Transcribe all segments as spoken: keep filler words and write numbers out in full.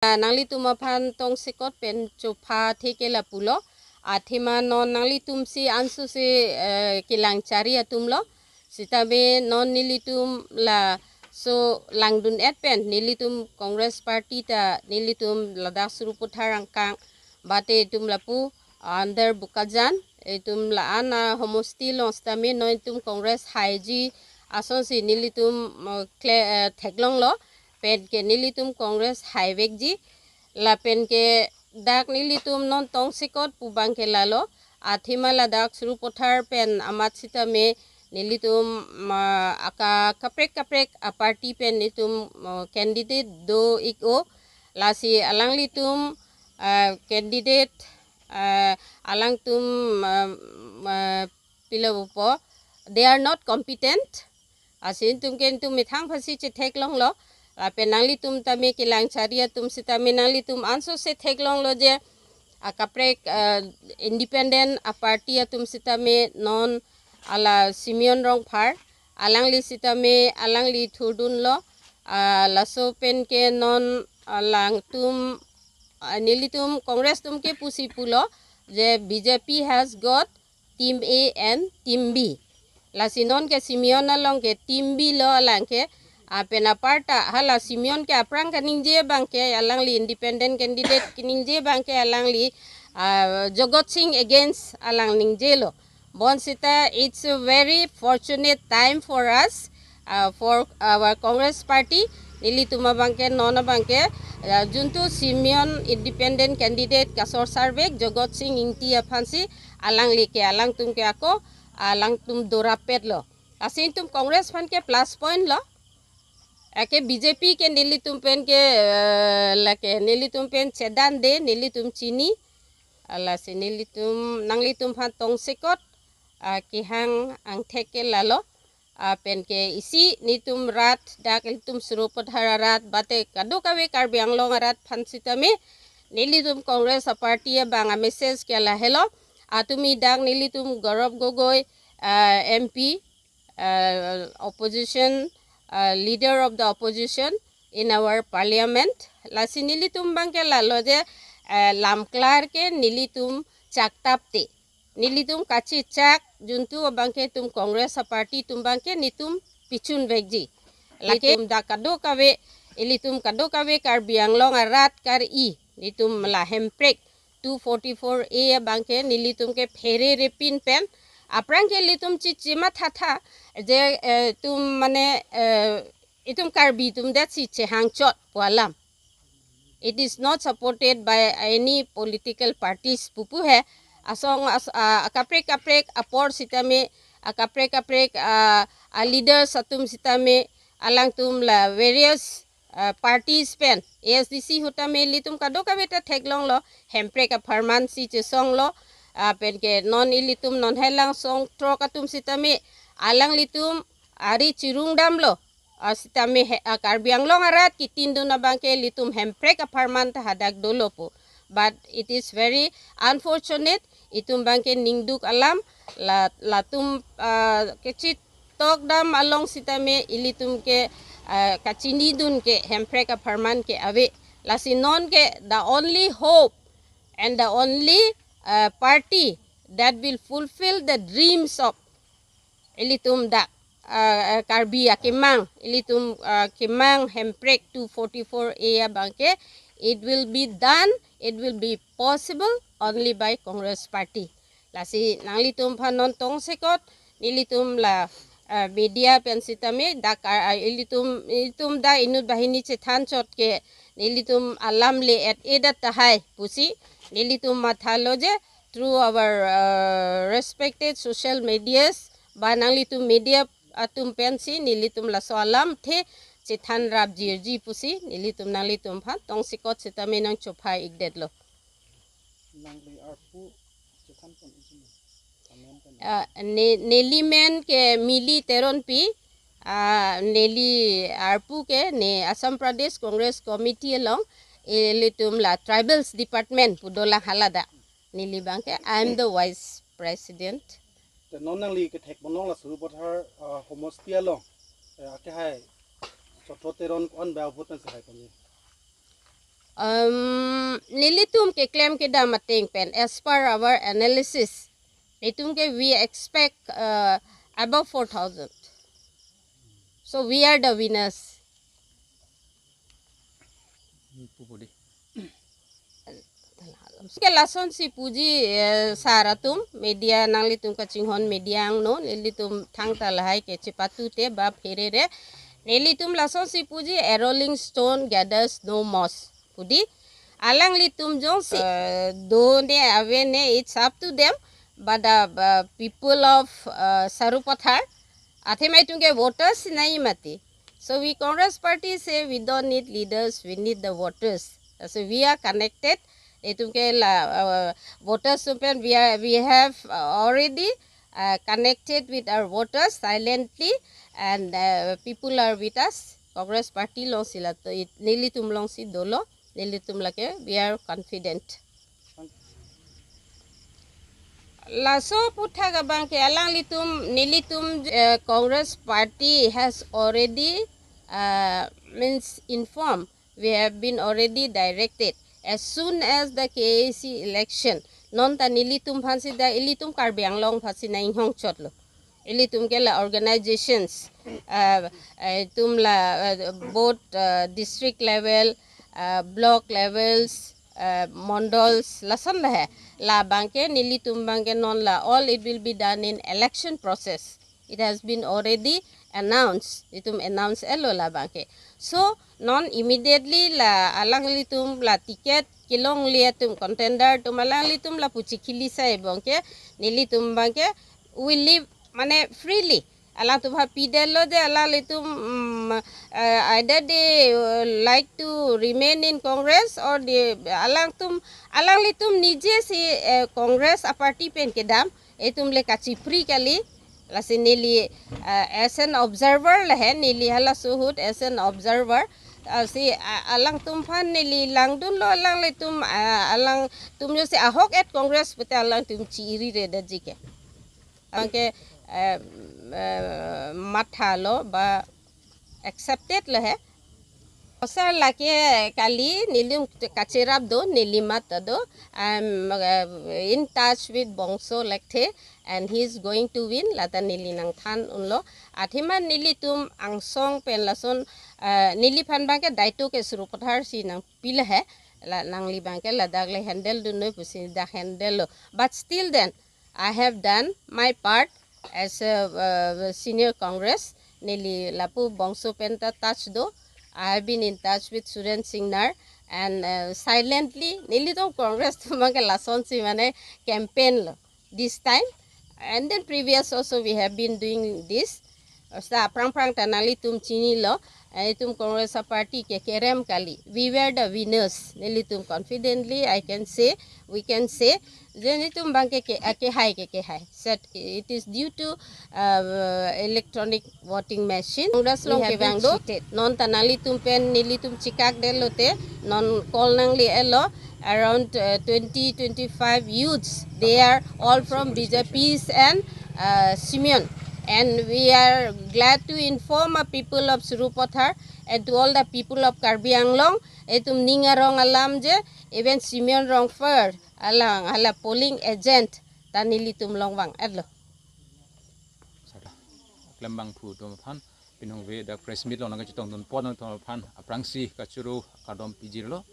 Nanglitum aphan tongsekot pen chopha theke lapulo. Athema non nanglitum si anso si, eh, kelang chari atumlo. Sitame non nelitum laso langdun-et pen nelitum Congress Party ta nelitum ladak Sarupathar angkang bate itum lapu under Bokajan, itum la-an ahomosti along sitame non itum Congress haiji asonsi nelitum, eh, kle-, eh, theklonglo, penke nelitum Congress haivekji, lapenke dak nelitum non tongsekot pu abangke lalo, athema ladak Sarupathar pen amat sitame nelitum, ma, aka kaprek kaprek a party pen nelitum, ma, candidate do-ik-o, lasi alanglitum, ah, candidate, ah, alangtum, ah, ah, pilo pupo, they are not competent. Lasi itum ke itum methang aphansi chetheklonglo. Lapen nanglitum tame kelang chari atum sitame nanglitum anso si theklonglo je, ah, kaprek, ah, independent a party atum sitame non hala Simeon Rongphar, alangli sitame alangli thurdunlo, ah, laso penke non alangtum, ah, nelitum Congress atum ke pusi pulo je B J P has got team A and team B. Lasi nonke Simeon along ke team B lo alangke, ah, pen aparta hala Simeon ke aphrang kaningje abangke alangli independent candidate kaningje abangke alangli, ah, Jagat Singh against alang ningjelo. Bonsita, it's a very fortunate time for us, uh, for our Congress Party. Nelitum abangke non abangke, uh, juntu Simeon independent candidate kasorsarvek, Jagat Singh Ingti aphansi alangli ke alangtum ke ako alangtum dorapetlo. Lasi itum Congress aphan ke plus point lo. Ake B J P ke nelitum pen ke, eh, lake nelitum pen chedande, nelitum chini. Lasi nelitum nanglitum aphan tongsekot, ah, kehang angthek ke lalo. Ah, penke isi nelitum rat, dak ilitum Sarupathar arat bate kadokave Karbi Anglong arat aphan sitame nelitum Congress a party abang a message ke lahelo. Atumi dak nelitum Gaurav Gogoi, ah, M P, uh, opposition, uh, leader of the opposition in our parliament. Lasi nelitum abangke lalo je, uh, lamklar ke nelitum chaktapte. Nelitum kachechak juntu abangke itum Congress a party atum abangke nelitum pichunvekji. Lake itum dak kadokave, ilitum kadokave Karbi Anglong arat kar-i, nelitum la hemprek two forty-four A abangke nelitum ke pherere pin pen. Aphrang ke ilitum chichi mathatha je, eh, itum mane, eh, itum Karbi atum datsi chehangchot pu alam. It is not supported by any political parties pupu he. Asong as-, ah, kaprek kaprek apor sitame, ah, kaprek kaprek, ah, ah, leaders atum sitame alangtum la various, ah, parties pen A S D C ahut tame ilitum kadokave ta theklonglo, hemprek apharman si chesonglo, ah, penke non ilitum non helang song throk atum sitame alanglitum ari chirung damlo, ah, sitame he, ah, Karbi Anglong arat kitindun abangke ilitum hemprek apharman ta hadak dolo pu. But it is very unfortunate, itum abangke ningduk alam, la, latum, ah, kechit tokdam along sitame ilitum ke, ah, kachinidun ke hemprek apharman ke ave. Lasi nonke the only hope and the only, ah, party that will fulfill the dreams of ilitum dak, ah, ah, Karbi akemang, ilitum, ah, kemang hemprek two forty-four A abangke, it will be done, it will be possible only by Congress Party. Lasi nanglitum aphan non tongsekot, nelitum la, ah, media pen sitame dak, ah, ah, ilitum, ilitum dak inut banghini chethanchot ke nelitum alam le-et-edet tahai pusi nelitum mathalo je through our, ah, respected social medias ba nanglitum media atum pensi nelitum laso alamthe chethan rapjirji pusi nelitum nanglitum aphan tongsekot sitame nangchopha-ikdetlo. Nangli arpu chethan pon isi. Amen kan? Ah, ne, neli men ke Mili Teronpi, ah, neli arpu ke ne Assam Pradesh Congress Committee along, eh, ilitum la Tribals Department pu dolang hala dak. Neli abangke, I am the Vice President. Te non nangli kethek ponlong la Sarupathar, ah, homosti along, eh, ake hai Chotro Teron ko-an ba vote nangsi hai ponji? Um, nelitum keklem kedam ateng pen, as per our analysis, itum ke we expect uh, above four thousand. So we are the winners. Ke lasonsi puji, eh, sir atum, media, nanglitum kachinghon media angno, nelitum thangta lahai ke chepatute ba pherere. Nelitum lasonsi puji, a rolling stone gathers no moss. Pudi, alanglitum jongsi, eh, do ne ave ne, it's up to them. But the uh, people of uh, Sarupathar, athema itum ke voters nai mati. So we Congress party say we don't need leaders, we need the voters. So we are connected. Itum ke la uh, voters atum pen we are, we have uh, already uh, connected with our voters silently, and uh, people are with us. Congress party alongsi la to it, nelitum alongsi dolo, nelitum lake we are confident. Laso aputhak abang ke alanglitum, nelitum, eh, Congress party has already, uh, means informed. We have been already directed. As soon as the K A C election, non ta nelitum aphansi da, ilitum Karbi Anglong aphansi na inghong chotlo. Ilitum ke la organizations, uh, itum la uh, both uh, district level, uh, block levels, uh, mandals, lason lahai. La abang ke nelitum abang ke non la, all it will be done in election process. It has been already announced. Itum announce elo la abang ke. So non immediately la alanglitum la ticket kelongle atum, contender atum, alanglitum lapu chikhili sai abang ke, nelitum abang ke we live mane freely. Alangtum ha pidetlo de alanglitum, mm, uh, either they uh, like to remain in Congress or they, alangtum, alanglitum nije si uh, Congress a party pen kedam, itum le kachipri kali. Lasi neli uh, as an observer lahai, neli halaso ahut as an observer. Uh, si uh, alangtum aphan neli langdunlo, alanglitum uh, alangtum jongsi ahok at Congress pute alangtum chi-iri re da jike. Anke eh, eh, mathalo ba accepted lahai. Sir, lake kali nelitum kacherap do, neli mat do. I'm uh, in touch with Bongso Lekthe and he is going to win, lata neli nangthan unlo. Athema nelitum angsong pen lason uh, neliphan abang ke daito ke Sarupathar si nangpi lahai. La nangli abang ke ladak le handle dunnoi pusi dak handle lo. But still then, I have done my part as a uh, senior Congress. Neli lapu Bongso pen ta touch do. I have been in touch with Surendra Singnar and uh, silently nelitum Congress atum abang ke lasonsi mane campaign lo this time. And then previous also we have been doing this. Sa aphrang aphrang ta nanglitum chinilo, eh, itum Congress a party ke kerem kali. We were the winners. Nelitum confidently, I can say, we can say, je nelitum abang ke, ke, eh, kehai ke, kehai. Said it is due to uh, electronic voting machine. Congress along kevang do. Non ta nanglitum pen nelitum chikak detlo te, non call nangli elo, around uh, twenty, twenty-five youths. They are all from B J P's and uh, Simeon. And we are glad to inform a people of Sarupathar and to all the people of Karbi Anglong, itum ning arong alam je, even Simeon Rongphar alang hala polling agent ta nelitum along vang-etlo. Sada klembang phu atum aphan pinong ve dak press meet along nangkachetongdun pon atum aphan aphrangsi kachoro kardom pijirlo.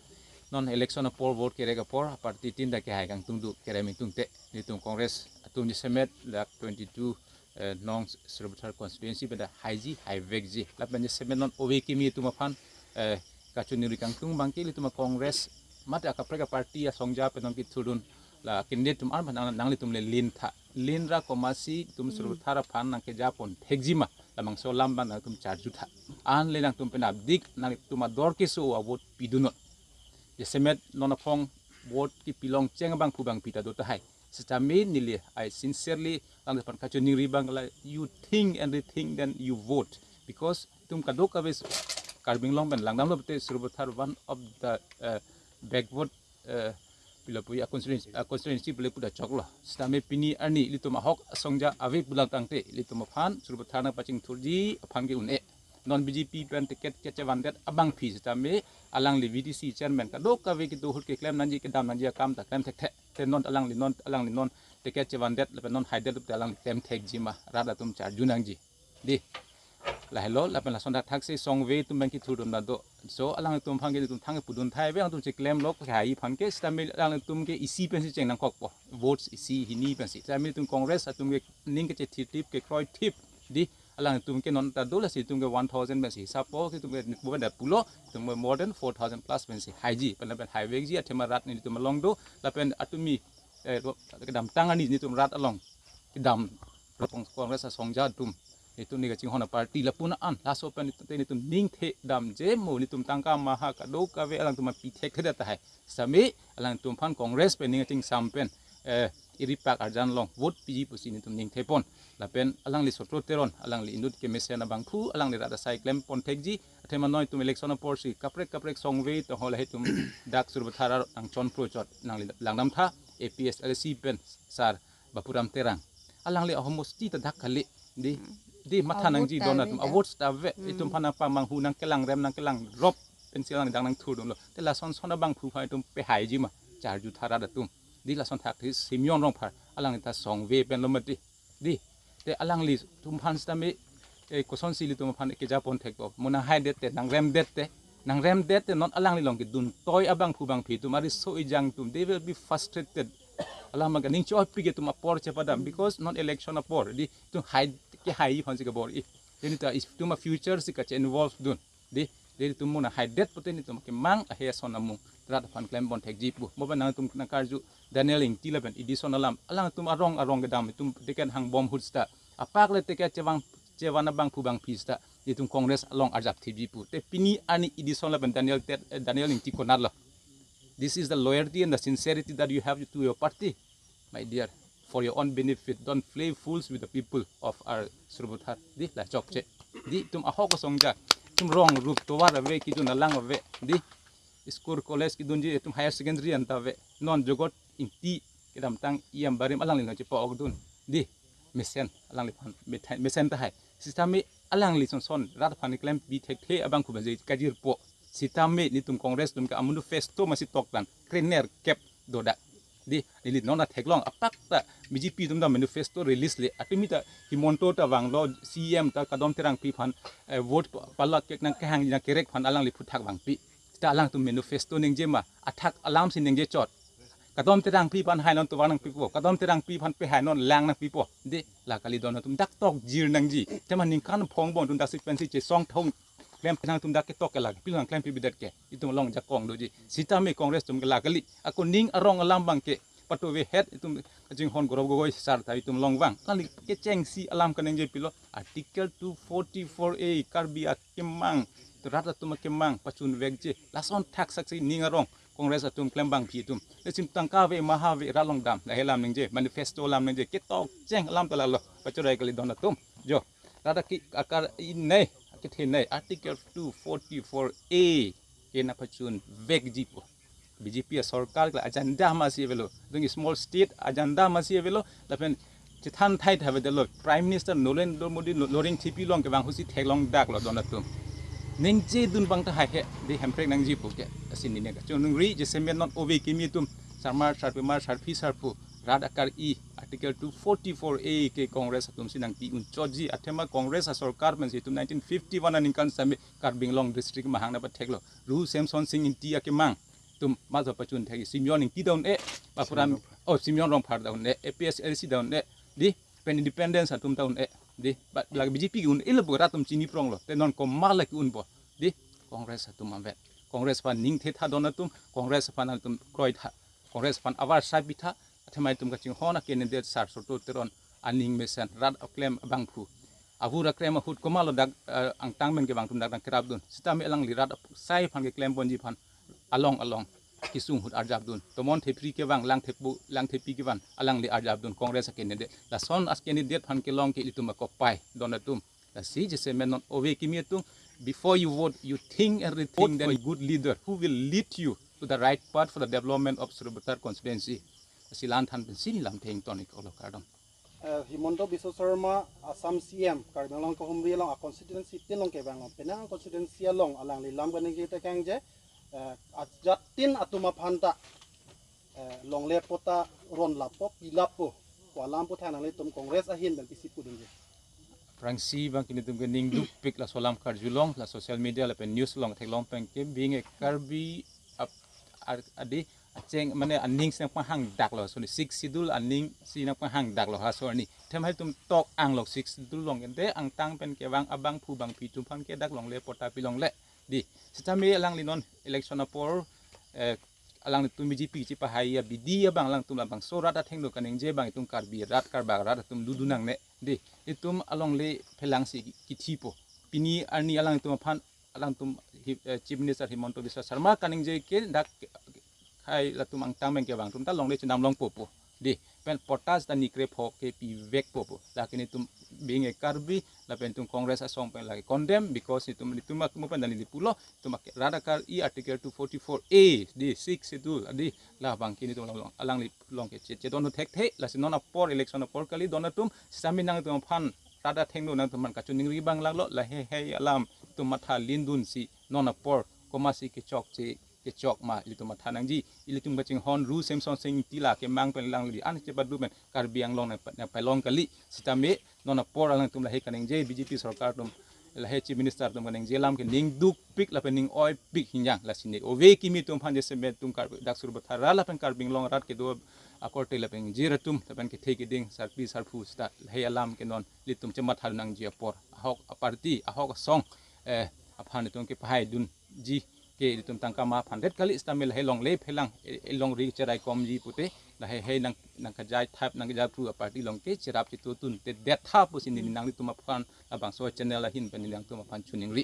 Non election apor vote kerek apor party tin ta kehai kangtung do, kerem ingtung te. Nelitum Congress atum jasemet dak twenty-two eh, nong Sarupathar constituency pen ta haiji haivekji. Lapen jasemet non ove kimi atum aphan eh, kachiningri kangtung abang ke ilitum a Congress mate akaprek a party asongja pen nangkethurdun la candidate atum aphan nang, nanglitum le lin tha. Lin ra komatsi itum Sarupathar aphan nangkeja pon thekji ma, labangso alam abang nangtum charju tha. An le nangtum pen apdik nangtum ador keso a vote pidunnon. Jasemet non aphong vote kepilong cheng abang pu abang pita do tahai. Sitame neli, I sincerely alangphan kachiningri abang la, you think and rethink, then you vote. Because itum kadokave Karbi Anglong pen langdamlo pute Sarupathar one of the uh, backward uh, pilo pu a constituency, a constituency pule pu ta choklo. Sitame pini arni ilitum ahok asongja ave pulang tangte ilitum aphan Sarupathar nangpachingthurji aphan ke un-e. Non B J P pen ticket kechevandet abangpi sitame alangli V D C chairman kadokave kedo ahut keklem nangji, kedam nangji akam ta klem thekthe. Te non alangli non, alangli non ticket chevandet lapen non haidet te alangli klem thekji ma, rat atum charju nangji. Dei. Lahelo lapen lason thakthak si songve atum abang kethurdun ta do. So alangtum aphan ke itum thang pudun thai ave, alangtum cheklem lok hai aphan ke sitame alangtum ke isi pensi cheng nangkokpo. Votes isi hini pensi. Sitame itum Congress atum ke ning kechethirthip, kekroithip. Dei, alangtum ke non ta do, lasi itum ke one thousand pensi hisappo, itum ke bukan da pulo, itum ke more than four thousand plus pensi haiji, pen lapen haivekji athema rat nelitum along do, lapen atumi, eh, ro-, kedamtang arni nelitum rat along kedam, ro pong Congress asongja atum, itum ni kachinghon aparty lapu-an, laso pen itum, itum ningthe damji mo, itum tangka maha kadokave alangtum apithek thedet tahai. Sitame alangtum aphan Congress pen ning ating sam pen, eh, iri pak arjan long vote piji pusi nelitum ningthepon. Lapen alangli Sotro Teron, alangli inut kemesen abangphu, alangli rat asai klempon thekji, athema non itum election apor si kaprek kaprek songve tong ho lahei itum dak Sarupathar nangchonpro chot, nangli langdamtha, A P H L C pen sar Bapuram Terang. Alangli ahomosti ta dak kali. Dei, dei matha nangji don atum, avote ta ave, itum aphan nangpamanghu, nangkelangrem, nangkelangrop pensi alangli dak nangthurdunlo. Te lason son abangphu aphan itum pehaiji ma, charjutha rat atum. Dei, lason thakthak si Simeon Rongphar, alangli ta songve penlo mati. Dei, te alanglitum aphan sitame, eh, kosonsi ilitum aphan kejapon thekpo. Mo nanghaidet te, nangremdet te, nangremdet te non alangli along kedun toi abangphu abangpi atum, ariso ejang atum, they will be frustrated. Alam abang ke ning cho-oi pik atum apor chepadam, because non election apor, dei, itum hai, kehai aphansi kabor-i. Dei, neta itum a-future si kache-involve dun. Dei, dei itum mo nanghaidet pote nelitum kemang ahe ason amung rat aphan klempon thekji pu. Mo ba nangtum nangkarju Daniel Ingti lapen Edison Alam, alangtum arong arong kedam, itum ticket hangbom ahut seta, apak le ticket chevang, chevan abangphu abangpi seta, itum Congress along arjap thipji pu. Te pini arni Edison lapen Daniel Tet, eh, Daniel Ingti konatlo? This is the loyalty and the sincerity that you have to your party, my dear, for your own benefit. Don't play fools with the people of our Sarupathar. Dei, la chokche. Dei, itum ahok asongja, itum rong rup tovar ave, kidun alang ave. Dei, school college kidunji, itum higher secondary anta ave. Non Jogot Ingti kedamtang E M barim alangli nangchepa-okdun. Dei, mesen alangliphan, metha-, mesen tahai. Sitame alangli son son rat aphan klempi thekthe abangphu abangpi kajirpo. Sitame nelitum Congress atum ke a-manifesto masi toktan krenerkep dodak. Dei, neli non ta theklong, apak ta B J P atum ta manifesto release le, atumi ta Himanta ta vanglo, C E M ta Kadom Terangpi aphan, eh, vote pa-, palak kek nangkehang nangkerek aphan alangli aphuthak vangpi. Seta alangtum manifesto ningje ma, athak alam si ningje chot. Kadom Terangpi aphan hai non tovar nangpipo, Kadom Terangpi aphan pehai non lang nangpipo. Dei, la kali don atum, dak tokjir nangji. Tema ningkan phong bon atum daksi pensi chesong thong klem nangtum dak ketok ke la, pilo nang klempipedet ke. Itum along jakong doji. Sitame Congress atum ke la kali. Ako ning arong alam abang ke patuve het itum kachinghon Gaurav Gogoi sar ta itum along vang. Alangli kechengsi alam kaningje pilo. Article two forty-four A, Karbi akemang, rat atum akemang pachunvekji. Lason thakthak si ning arong Congress atum klem abangpi atum. Lasi tangka ave, maha ave, rat along dam, lahei alam ningje, manifesto alam ningje, ketok cheng alam ta lalo, pachorai kali don atum. Jo, rat aki akar inei, akethenei, Article two forty-four A ke nangpachunvekji pu. B J P asorkar ke agenda masi avelo. Dung small state agenda masi avelo. Lapen chethan thai tha avedetlo. Prime Minister Narendra Modi lo-, loring thipi along kevang ahut si theklong daklo don atum. Ningjedun abang tahai he, dei, hemprek nangji pu ke. Lasi neli ne kachoningri, jasemet non ove kimi atum, sarmar, sarpimar, sarpi, sarpo, rat akar-i, Article two forty-four A ke Congress atum si nangpi-un chotji, athema Congress asorkar pensi itum nineteen fifty-one aningkan sitame Karbi Anglong district mahang nangpatheklo. Ru Semson Sing Ingti akemang atum majo pachun thekji, Simeon Ingti ta un-e, Bapuram, Simeon Rongphar, oh, Simeon Rongphar ta un-e, A P H L C ta un-e, dei, pen independence atum ta un-e, dei, ba, la B J P ke un-elo pu rat atum chini pronglo, te non komat la ke-unpo, dei, Congress atum anvet. Congress aphan ningthetha don atum, Congress aphan atum kroitha, Congress aphan avar sai pitha, athema itum kachinghon a-candidate sar Sotro Teron aning mesen rat aklem abangphu. Avur akrem ahut komatlo dak, eh, angtang pen kevang atum dak nangkerapdun. Sitame alangli rat ap-, sai aphan keklemponji aphan along along kesung ahut arjapdun. Tomon Thepri kevang, Lang Thepu, Lang Thepi kevang, alangli arjapdun Congress a-candidate. Lason a-candidate aphan kelong ke ilitum akopai don atum. Lasi jasemet non ove kimi atum, before you vote, you think and rethink, then good leader who will lead you to the right path for the development of Sarupathar constituency. Lasi la-an than pensi neli lamthe ingtonik olo, kardom. Eh, Himanta Biswa Sarma, Assam C M, Karbi Anglong kehumri along a constituency tin along kevang along, penang constituency along alangli lam kaningje tekangje, eh, ajatin atum aphanta, eh, longle patta ron lapo, pi lapo, ko alam pu thanang nelitum Congress ahin pen pisi pudunji. Aphrangsi bang ke nelitum ke ning dukpik laso alam karjulong, la social media lapen news along theklong pen ke being a Karbi ap-, ar-, adi, acheng mane aning si nangpanghangdaklo, so ni Sixth Schedule aning si nangpanghangdaklo ha so ni. Them hai tum tok anglok Sixth Schedule along kente angtang pen kevang abangphu bangphi atum aphan ke dak longle patta pilongle. Di, sitame alangli non election apor, eh, alangtum B J P chepahai abidi abang alangtum labangso rat athengno kaningje abang itum Karbi rat Karbak rat atum dudunangne. Di, itum alongle phelangsi kithipo. Pini arni alangtum aphan alangtum hi-, eh, Chief Minister Himanta Biswa Sarma kaningje ke dak hai latum angtang pen kevang atum ta longle chenam longpo po. Di, pen patta ta ni krepho ke pivekpo po. Lake nelitum being a Karbi lapen itum Congress asong pen lake condemn because itum, itum ak mo pen dan neli pulo, itum ak rat akar i Article two forty-four A, di, Sixth Schedule, adi, labang ke nelitum along, alangli along ke che-, chedon thekthe, lasi non apor election apor kali don atum, sitame nangtum aphan rat athengno nangtum aphan kachiningri abang lalo, lahei hei alam itum matha lindunsi non apor komatsi kechokche kechok ma ilitum matha nangji, ilitum kachinghon Ru Semson Sing Ingti la kemang pen alangli an chepadu pen Karbi Anglong nang, nangpalong kali, sitame non apor alangtum lahei kaningje B J P sorkar atum lahei Chief Minister atum kaningje alam ke ning dukpik lapen ning oipik hinjang, lasi ne ove kimi atum aphan jasemet atum Karbi dak Sarupathar lapen Karbi Anglong arat kedo akorte lapen jir atum lapen kethe keding sarpi sarpo seta lahei alam ke non ilitum chematha nangji apor ahok aparty ahok asong, eh, aphan itum kepahai dunji ke itum tangka ma aphan det kali, sitame lahei longle phelang, eh, eh, longri cheraikomji pute lahei hei nang, nangkejai thap nangkejai pru aparty along ke cherap chetutun te det tha pusi neli nanglitum aphan labangso channel ahin pen neli nangtum aphan chiningri.